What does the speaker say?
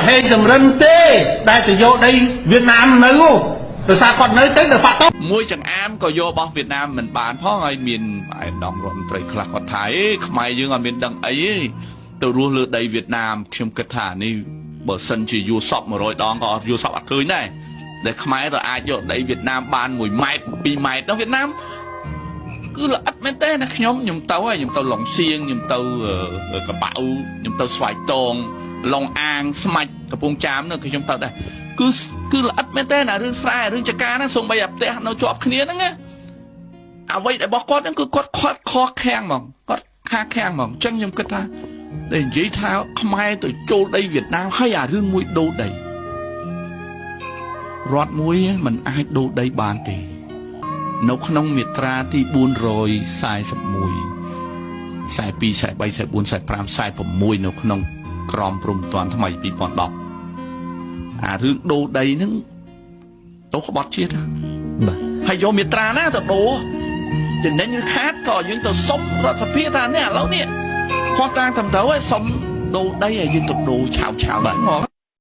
ហេងសំរិនទេដែលទៅយកដីវៀតណាមនៅដោយសារគាត់នៅទៅទៅហ្វាក់តូ មួយចង្អាមក៏យករបស់វៀតណាមមិនបានផងហើយមានឯកឧត្តមរដ្ឋមន្ត្រីខ្លះគាត់ថាអេខ្មែរយើងអត់មានដឹងអីទេទៅរស់លើដីវៀតណាមខ្ញុំគិតថានេះបើសិនជាយួរសព100ដងក៏អត់យួរសពអត់ឃើញដែរដែលខ្មែរទៅអាចយកដីវៀតណាមបាន1ម៉ែត្រ2ម៉ែត្រដល់វៀតណាមគឺល្អិតមែនទេណាខ្ញុំខ្ញុំទៅហើយខ្ញុំទៅឡុងសៀងខ្ញុំទៅកបៅខ្ញុំទៅស្វាយតងឡុងអាងស្មាច់កំពង់ចាមនោះខ្ញុំទៅដែរគឺគឺល្អិតមែនទេណារឿងស្រែរឿងចការហ្នឹងសូម្បីអាផ្ទះនៅជាប់គ្នាហ្នឹងណាអ្វីដែលរបស់គាត់ហ្នឹងគឺគាត់ខាត់ខខាំងហ្មងគាត់ខាខាំងហ្មងអញ្ចឹងខ្ញុំគិតថាដែលនិយាយថាខ្មែរទៅចូលដីវៀតណាមហើយអារឿងមួយដូរដីរដ្ឋមួយมันអាចដូរដីបានទេ នៅក្នុងមាត្រាទី441 42 43 44 45 46នៅក្នុងក្រមព្រំប្រទានថ្មី2010អារឿងដូរដីហ្នឹងទៅក្បត់ជាតិ បាទ ហើយយកមាត្រាណាទៅដូរចំណេញឬខាតក៏យើងទៅសុំរដ្ឋសភាថានេះឥឡូវនេះខុសតាងត្រឹមត្រូវហើយសុំដូរដីឲ្យយើងទៅដូរឆាវឆាវហ្នឹងហ្មង